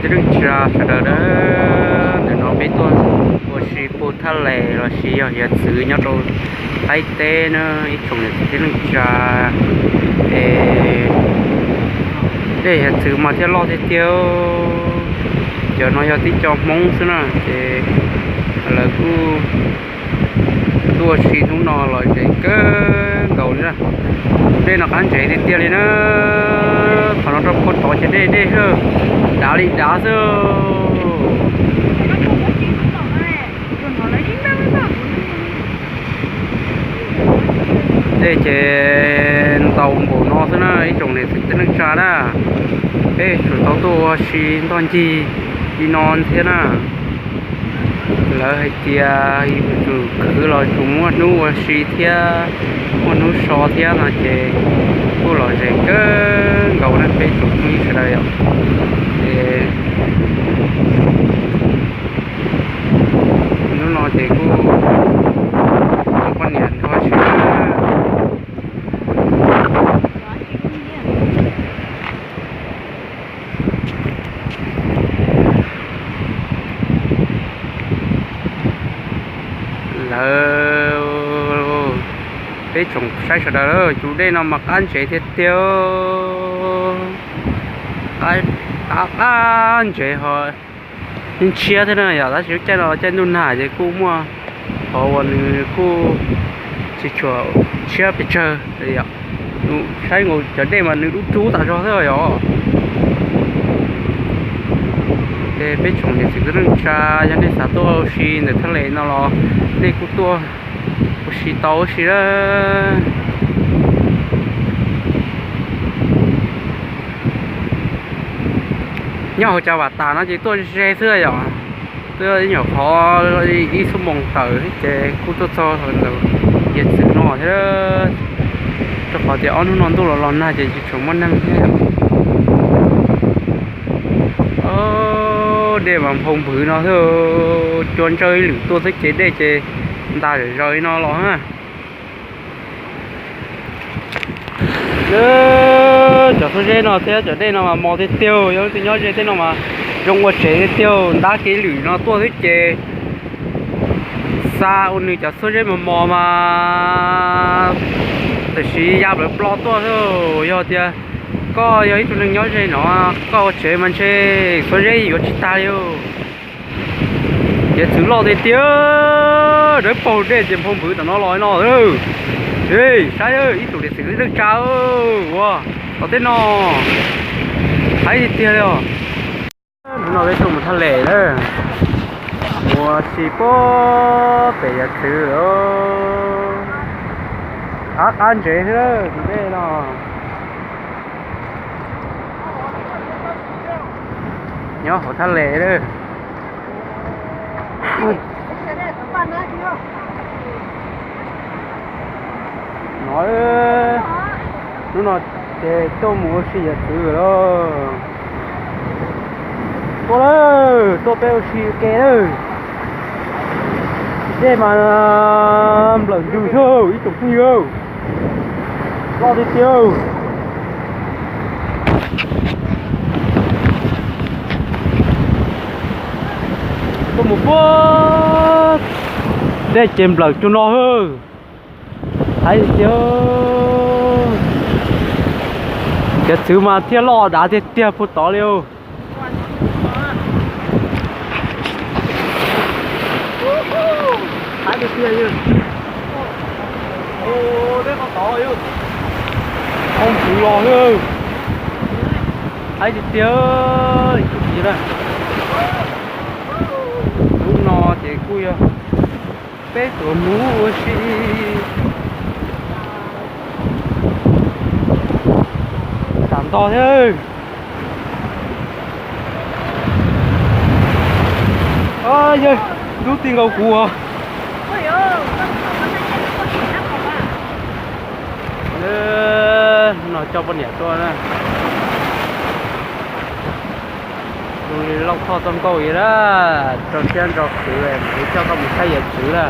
Tib neeg tsa sawv daws na, ntawm no peb tuaj ua si pug thaj les los sis yog hiav txwv nyob rau qaib teb na, ib tsoom niam txiv tib neeg tsa. Es dej hiav txwv mas thiaj loj tiag tiag. Cov no yog tib co Hmoob xwb na, ces lawv kuj tuaj ua si hnub no los zem kawg nkaus li na. Tus dej no qab ntsev tiag tiag li na. Qhov no rau puag tod ces dej dej xwb, dav li dav xwb. Dej ces ntaus npaum no xwb na ib tsoom niam txiv tib neeg tsa na. Peb tsuas tau tuaj ua si ntoj ncig li no thiab na. Lawv hais tias yuav tsum khwv los tsuas muaj hnub ua si thiab muaj hnub so thiab no ces kuj lom zem kawg nkaus na peb tsoom phooj ywg sawv daws yom. Ces hnub no ces kuj poj niam nrog si lawm. Peb tsoom saib sawv daws, tus dej no mas qab ntsev tiag tiag. Qab, qab, qab ntsev ho ntshiab thiab na yom, tab sis lub caij no caij ntuj nag ces kuj muaj qhov uas nws kuj tsis tshua ntshiab pes tsawg. Saib nkaus cov dej mas nws dub dub tas zog xwb yom. Ces peb tsoom niam txiv kwv tij neej tsa, yog nej xav tuaj ua si ntawm thaj les no los nej kuj tuaj ua si tau ua si na. Nyob hauv cov vam tas no ces tuaj ze xwb yom. Tuaj ib nyuag qhov ib xuab moos tawm ces kuj tuaj txog ntawm hiav txwv no thiab. Rau qhov tias ob hnub no ntuj los los nag ces tsis tshua muaj neeg thiab. Dej mas nphau npwv no xwb, cua ntsawj ib lwm tuaj xwb ces dej ces nta zom zaws li no los na. Cov xuab zeb no thiab cov dej no mas mos tiag tiag, yog leej twg nyob ze tej no mas zoo ua tsev tiag tiag, ntab kev lwm no tuaj xwb ces xa ua nws cov xuab zeb mos mos mas tam sim ya plawv plo tuaj xwb. Yog tias koj yog ib tug neeg nyob ze no koj ua tsev mas ntshe xuab zeb yuav tsis tag li. Hiav txwv loj tiag tiag, dawb paug dej ces nphau npwv tom no los no. Saib ib tsoom niam txiv kwv tij neej tsa ua tom tej no, haib tiag tiag li os. Hnub no peb tuaj mus thaj les na, mus ua si puag pem hiav txwv, qab qab ntsev xwb tus dej no. Nyob hauv thaj les lawm. No, hnub no ces tuaj mus ua si hiav txwv lawm. Tuaj lawm, tuaj peb ua si ua ke lawm. Dej mas nplawm ntws xwb ib tsoom phooj ywg, loj tiag tiag. Tuaj mus puag dej ces nplawm cuag no xwb. Haib tiag tiag. Hiav txwv mas thiaj loj dav tiag tiag puag tod li. Haib tiag tiag. Oj ntxwv los lawm. Haib tiag tiag. Hnub no ces kuj yog peb tuaj mus ua si tam ntog thiab. Yawg, ntub ti nkaus kuv os. No coj poj niam tuaj na. Zoo li Lauj Thoj txoj nkauj li na, rau siab ntso khwv, coj koj mus saib hiav txwv na.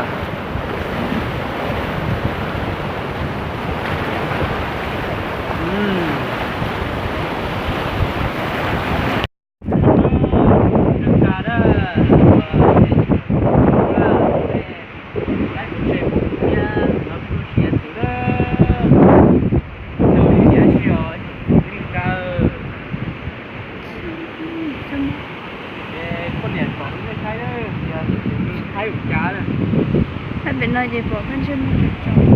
Pem no ces pom kab ntsej muag tsaus tsaus.